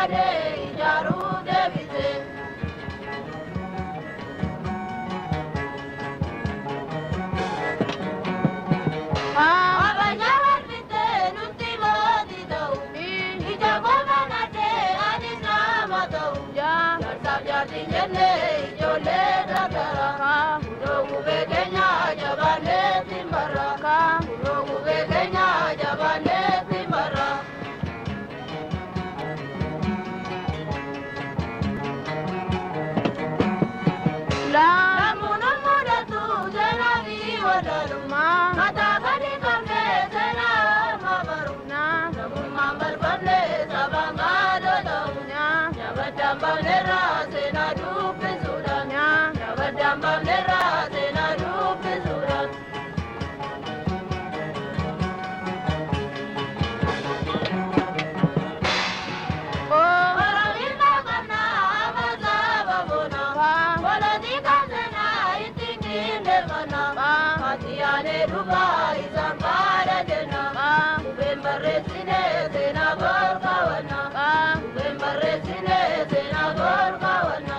Barbaade ijaaruu deebise. Abajaa walfixee nutti mootii ta'u. Ija koo banadhee anis nama ta'u. Jaarsaaf jaartiin jennee ijoollee dargara. Kunoo gubee keenya jabaannee simbarra. Kunoo gubee keenya jabaannee simbarra. Namuun mudatu seenaa fi walaalu. Mataa gadi qabnee seenaa orma baru. Namummaan barbaanne sabaan gaadoo ta'u. Nyaabadaan baafnerraa seenaa dubbisuudhaan. Nyaabadaan baafnerraa seenaa dubbisuudhaan. Oromiyaa qabnaa amma saba boona. Polotika seenaa ittiin qindeeffannaa. Maatiyaanee dhufaa isaan faana jenna. Qubeen barreessinee seenaa gorkaawwanna. Qubeen barreessinee seenaa gorkaawwanna.